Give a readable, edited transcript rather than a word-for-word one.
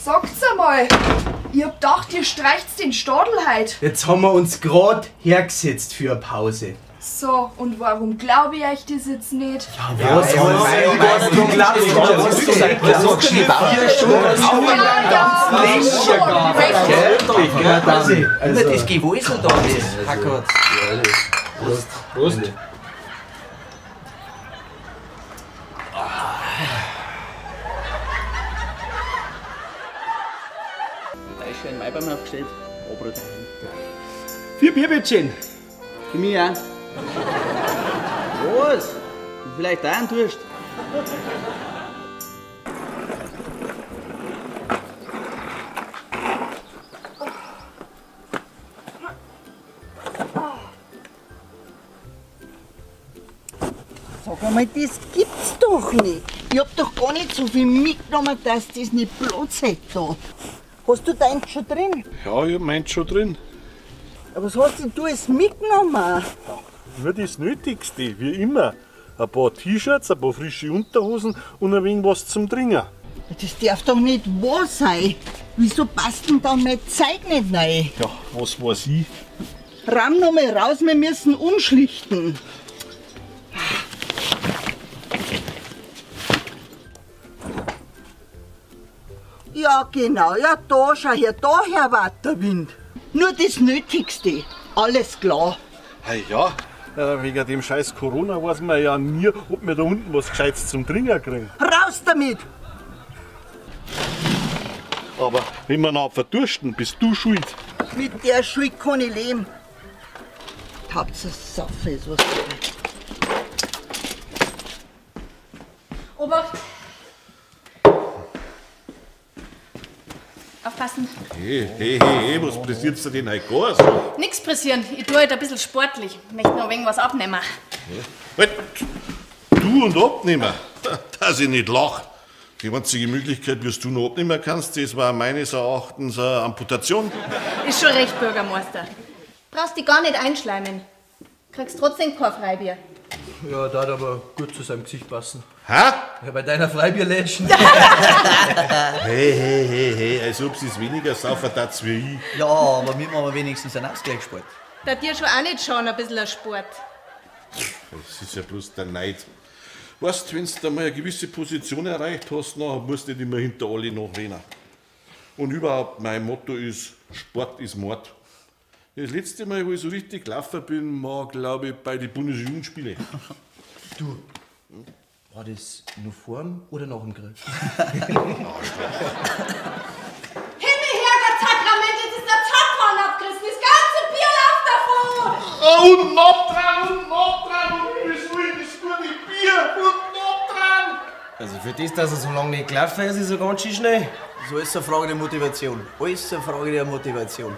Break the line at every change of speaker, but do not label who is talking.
Sagt's einmal, ich hab gedacht, ihr streicht's den Stadl heut.
Jetzt haben wir uns grad hergesetzt für eine Pause.
So, und warum glaub ich euch das jetzt nicht?
Ja, was? Du glaubst doch, du glaubst
Immer das Gewäusel da, das Hackert.
Prost. Prost.
Da ist schon ein Maibaum aufgestellt.
4 Bier, bitteschön.
Für mich auch. Was? Vielleicht auch einen Durst.
Sag einmal, das gibt's doch nicht. Ich hab doch gar nicht so viel mitgenommen, dass das nicht Platz hätte da. Hast du deins schon drin?
Ja, ich hab meins schon drin.
Aber was hast denn du alles mitgenommen?
Ja, nur das Nötigste, wie immer. Ein paar T-Shirts, ein paar frische Unterhosen und ein wenig was zum Trinken.
Das darf doch nicht wahr sein. Wieso passt denn da mein Zeug nicht rein?
Ja, was weiß ich?
Ramm noch mal raus, wir müssen umschlichten. Ja, genau, ja, da schau her, daher weht der Wind. Nur das Nötigste, alles klar.
Hey, ja, wegen dem scheiß Corona weiß man ja nie, ob wir da unten was Gescheites zum Trinken kriegen.
Raus damit!
Aber wenn wir noch verdursten, bist du schuld.
Mit der Schuld kann ich leben. Hauptsache Saufen ist was dabei.
Obacht! Aufpassen.
Hey, hey, hey, was pressiert's denn heute gar so?
Nix pressieren, ich tue heute ein bisschen sportlich. Möchte noch ein wenig was abnehmen.
Ja. Halt, du und abnehmen? Dass ich nicht lach. Die einzige Möglichkeit, wie du noch abnehmen kannst, das war meines Erachtens eine Amputation.
Ist schon recht, Bürgermeister. Brauchst dich gar nicht einschleimen. Kriegst trotzdem kein Freibier.
Ja, da hat aber gut zu seinem Gesicht passen.
Hä?
Ja, bei deiner Freibierlädchen.
Hey, hey, hey, hey, als ob sie's weniger saufen tat wie ich.
Ja, aber wir machen wenigstens einen Ausgleichssport.
Da dir schon auch nicht schon ein bisschen ein Sport.
Das ist ja bloß der Neid. Weißt, wenn du mal eine gewisse Position erreicht hast, dann musst du nicht immer hinter alle nachrennen. Und überhaupt, mein Motto ist, Sport ist Mord. Das letzte Mal, wo ich so richtig gelaufen bin, war, glaube ich, bei den Bundesjugendspielen.
Du, war das nur vorm oder nach dem Grill?
Arschloch.
Himmel, Herrgott, Sakrament, jetzt ist der Zapfhahn abgerissen, das ganze Bier läuft davon!
Oh, unten ab dran, unten ab dran, und Himmels Willen, das gute Bier, unten ab dran!
Also für das, dass er so lange nicht gelaufen ist, ist er ganz schön schnell.
So ist eine Frage der Motivation. Alles eine Frage der Motivation.